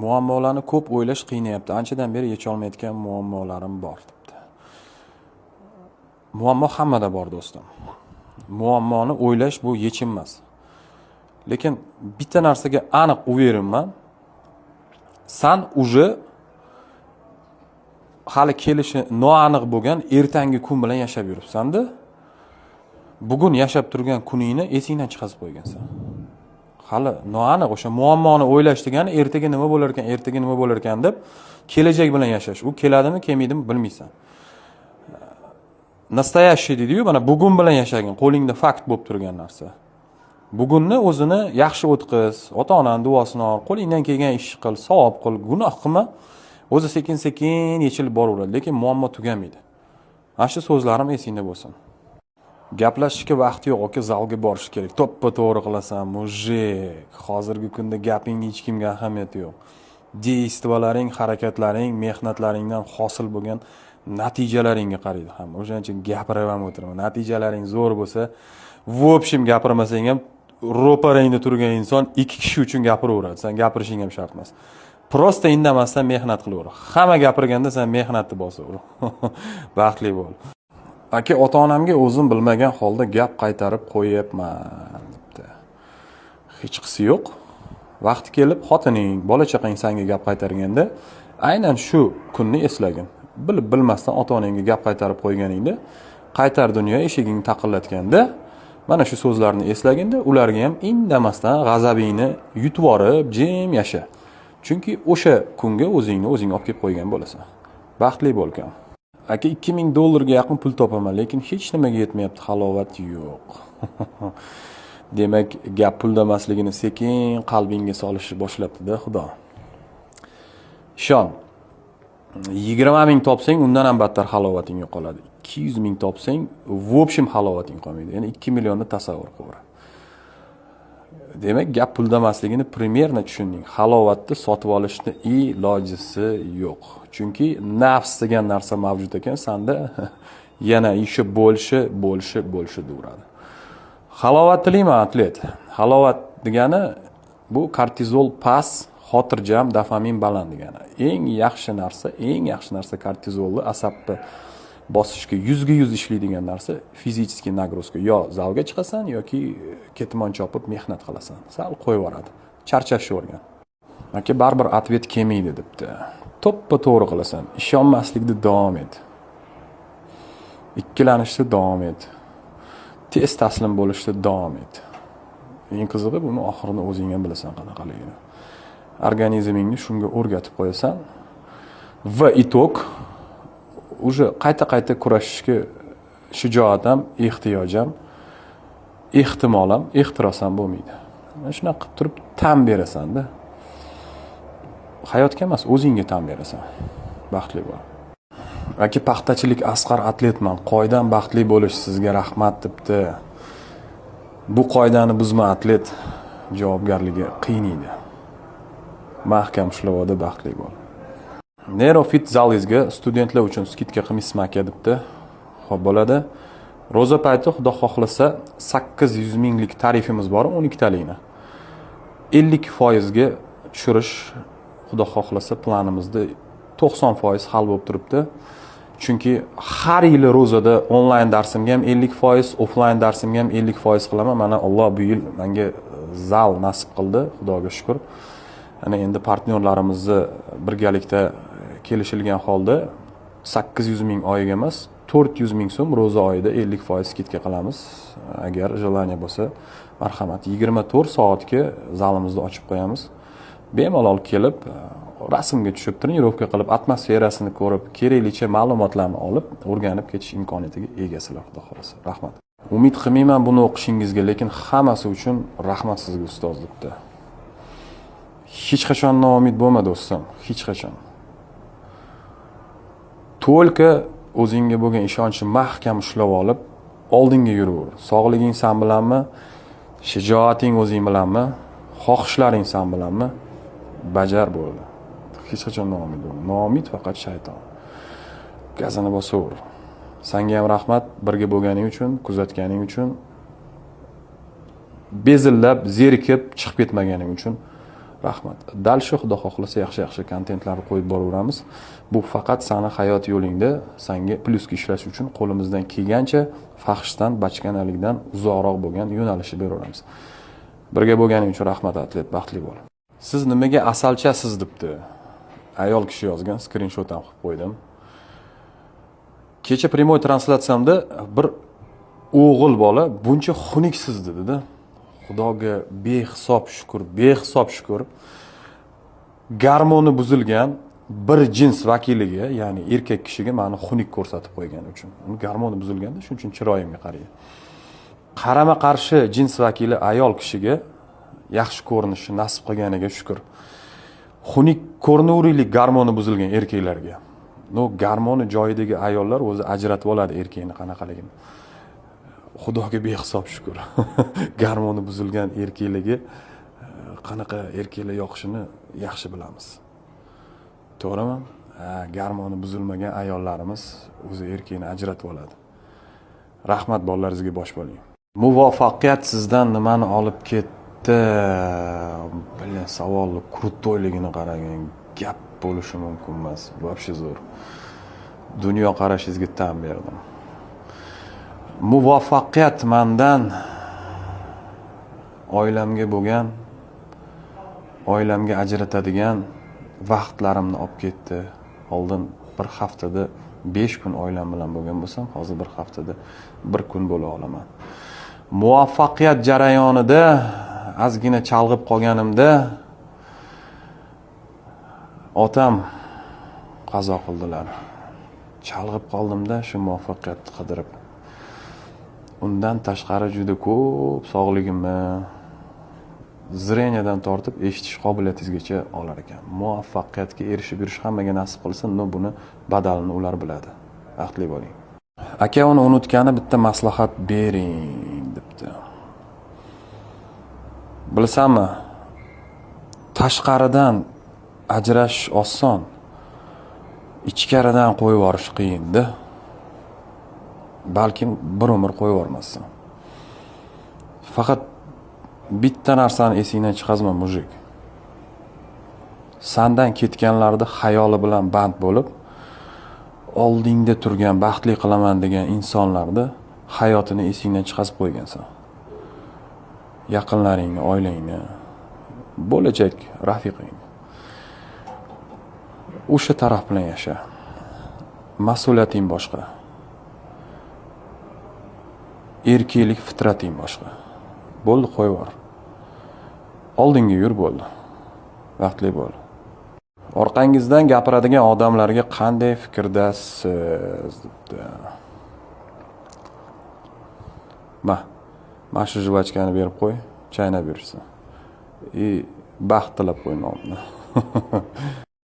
Muammolarni ko'p o'ylash qiynayapti, anchadan beri yecholmayotgan muammolarim bor, debdi. Muammo hammada bor, do'stim. Muammoni o'ylash bu yechim emas, lekin bitta narsaga aniq уверен man: san уже hali kelishi noaniq bo'lgan ertangi kun bilan yashab yuribsanda, bugun yashab turgan kuningni esingdan chiqazib qo'ygansan. Hali noaniq o'sha muammoni o'ylash degani ertaga nima bo'lar ekan, ertaga nima bo'lar ekan deb kelajak bilan yashash. U keladimi, kelmaydimi, bilmaysan. Настоящий deydiyu, mana bugun bilan yashagin, qo'lingda fakt bo'lib turgan narsa. Bugunni o'zini yaxshi o'tqiz, ota onani duosini ol, qo'lingdan kelgan ishni qil, savob qil, gunoh qilma. O'zi sekin sekin yechilib boraveradi, lekin muammo tugamaydi. Mana shu so'zlarim esingda bo'lsin. Gaplashishga vaqt yo'q, aka, zalga borish kerak. To'ppa to'g'ri qilasan, мужик. Hozirgi kunda gapingni hech kimga ahamiyati yo'q. Действия laring, harakatlaring, mehnatlaringdan hosil bo'lgan natijalaringga qaraydi hamma. O'shaning uchun gapirib ham o'tirma. Natijalaring zo'r bo'lsa, в общем, gapirmasang ham ro'parangda turgan inson ikki kishi uchun gapiraveradi, san gapirishing ham shart emas. Просто indamasdan mehnat qilaver. Hamma gapirganda san mehnatni bosaver. Baxtli bo'l. Aka, ota onamga o'zim bilmagan holda gap qaytarib qo'yyapman, debdi. Hechqisi yo'q. Vaqti kelib xotining, bola chaqang sanga gap qaytarganda aynan shu kunni eslagin. Bilib bilmasdan ota onangga gap qaytarib qo'yganingda, qaytar dunyo eshigingni taqillatganda mana shu so'zlarni eslaginda, ularga ham indamasdan g'azabingni yutib yuborib, jim yasha. Chunki o'sha kunga o'zingni o'zing olib kelib qo'ygan bo'lasan. Baxtli bo'l, ukam. Aka, 2000 dollarga yaqin pul topaman, lekin hech nimaga yetmayapti, halovat yo'q. Demak, gap pulda emasligini sekin qalbingga solishni boshlabdida Xudo. Ishon, 20 000 topsang, undan ham battar halovating yo'qoladi. 200 000 topsang, в общем, halovating qolmaydi. Ya'ni 2 millionni tasavvur qilaver. Demak, gap pulda emasligini примерно tushunding. Halovatni sotib olishni ilojisi yo'q, chunki nafs degan narsa mavjud ekan sanda, yana еще больше, больше, больше deyaveradi. Halovat tilayman, atlet. Halovat degani bu kortizol past, xotirjam, dopamin baland degani. Eng yaxshi narsa, eng yaxshi narsa, kortizolni, asabni bosishga 100% ishlaydigan narsa физический нагрузка. Yo zalga chiqasan yoki ketmon chopib mehnat qilasan, sal qo'yib yuboradi, charchashni o'rgan. Aka, baribir ответ kelmaydi, debdi. To'ppa to'g'ri qilasan. Ishonmaslikda davom et, ikkilanishda davom et, tez taslim bo'lishda davom et. Eng qizig'i, buni oxirini o'zing ham bilasan qanaqaligini. Organizmingni shunga o'rgatib qo'yasan va итог уже qayta qayta kurashishga shijoat ham, ehtiyoj ham, ehtimol ham, ehtiros ham bo'lmaydi. Mana shunaqa qilib turib tan berasanda, hayotga emas, o'zingga tan berasan. Baxtli bo'l. Aka, paxtachilik Asqar atletman, qoidam baxtli bo'lish, sizga rahmat, debdi. Bu qoidani buzma, atlet, javobgarligi qiynaydi. Mahkam ushlab oldi, baxtli bo'l. Neurofit zalingizga studentlar uchun скидка qilmaysizmi, aka, debdi. Ho'p, bo'ladi. Ro'za payti, xudo xohlasa, 800 minglik tarifimiz bor, 12talikni 50%ga tushirish, xudo xohlasa, planimizda 90% hal bo'lib turibdi. Chunki har yili ro'zada onlayn darsimga ham 50%, offlayn darsimga ham 50% qilaman. Mana Alloh bu yil menga zal nasib qildi, xudoga shukur. Ana endi partnyorlarimizni birgalikda kelishilgan holda 800 ming oyiga emas, 400 000 so'm ro'za oyida 50% скидка qilamiz. Agar желание bo'lsa, marhamat, 24 soatga zalimizni ochib qo'yamiz. Bemalol kelib, rasmga tushib, trenirovka qilib, atmosferasini ko'rib, keraklicha ma'lumotlarni olib, o'rganib ketish imkoniyatiga egasizlar, xudo xohlasa. Rahmat. Umid qilmayman buni o'qishingizga, lekin hammasi uchun rahmat sizga, ustoz, debdi. Hech qachon noumid bo'lma, do'stim, hech qachon. Только o'zingga bo'lgan ishonchni mahkam ushlab olib, oldinga yuraver. Sog'liging san bilanmi, shijoating o'zing bilanmi, xohishlaring san bilanmi, bajar, bo'ldi. Hech qachon noumid bo'lma. Noumid faqat shayton. Gazini bosaver. Sanga ham rahmat birga bo'lganing uchun, kuzatganing uchun, bezillab, zerikib chiqib ketmaganing uchun. Rahmat. Дальше, xudo xohlasa, yaxshi yaxshi kontentlarni qo'yib boraveramiz. Bu faqat sani hayot yo'lingda sanga plyusga ishlash uchun qo'limizdan kelgancha fahshdan, bachkanalikdan uzoqroq bo'lgan yo'nalishni beraveramiz. Birga bo'lganing uchun rahmat, atlet, baxtli bo'l. Siz nimaga asalchasiz debdi. Ayol kishi yozgan, skrinshot ham qilib qo'ydim. Kecha прямой translyatsiyamda bir o'g'il bola buncha xunuk-siz dedi-da. Xudoga behisob shukur, behisob shukur. Garmoni buzilgan bir jins vakiliga, ya'ni erkak kishiga mani xunuk ko'rsatib qo'ygani uchun. Uni garmoni buzilganda, shuning uchun chiroyimga qaraydi. Qarama qarshi jins vakili ayol kishiga yaxshi ko'rinishni nasib qilganiga shukur. Xunuk ko'rinaveraylik garmoni buzilgan erkaklarga. Но, garmoni joyidagi ayollar o'zi ajratib oladi erkakni qanaqaligini. Xudoga behisob shukur. Garmoni buzilgan erkaklarga qanaqa erkaklar yoqishini yaxshi bilamiz. To'g'rimi? Ha, garmoni buzilmagan ayollarimiz o'zi erkakni ajratib oladi. Rahmat, bolalaringizga bosh bo'ling. Muvaffaqiyat sizdan nimani olib ketdi? Блин, savolni крутой ligini qarang. Gap bo'lishi mumkin emas. Вообще zo'r. Dunyo qarashingizga tan berdim. Muvaffaqiyat mandan oilamga bo'lgan, oilamga ajratadigan vaqtlarimni olib ketdi. Oldin bir haftada 5 kun oilam bilan bo'lgan bo'lsam, hozir bir haftada bir kun bo'la olaman. Muvaffaqiyat jarayonida ozgina chalg'ib qolganimda otam qazo qildilar. Chalg'ib qoldimda shu muvaffaqiyatni qidirib. Undan tashqari juda ko'p sog'ligimni, зрения dan tortib eshitish qobiliyatingizgacha olar ekan. Muvaffaqiyatga erishib yurish hammaga nasib qilsin, но buni badalini ular biladi. Baxtli bo'ling. Aka, uni unutgani bitta maslahat bering debdi. Bilasanmi, tashqaridan ajrashish oson, ichkaridan qo'yib yuborish qiyinda. Balkim bir umr qo'yib yubormassan. Faqat bitta narsani esingdan chiqazma, мужик. Sandan ketganlarni xayoli bilan band bo'lib, oldingda turgan baxtli qilaman degan insonlarni hayotini esingdan chiqazib qo'ygansan. Yaqinlaringni, oilangni, bo'lajak rafiqangni. O'sha taraf bilan yasha. Mas'uliyating boshqa. Erkaklik fitrating boshqa. Bo'ldi, qo'yib yubor. Oldinga yur, bo'ldi. Baxtli bo'l. Orqangizdan gapiradigan odamlarga qanday fikrdasiz debdi. Ma, mana shu жвачка ni berib qo'y, chaynab yursin. И baxt tilab qo'y nomini.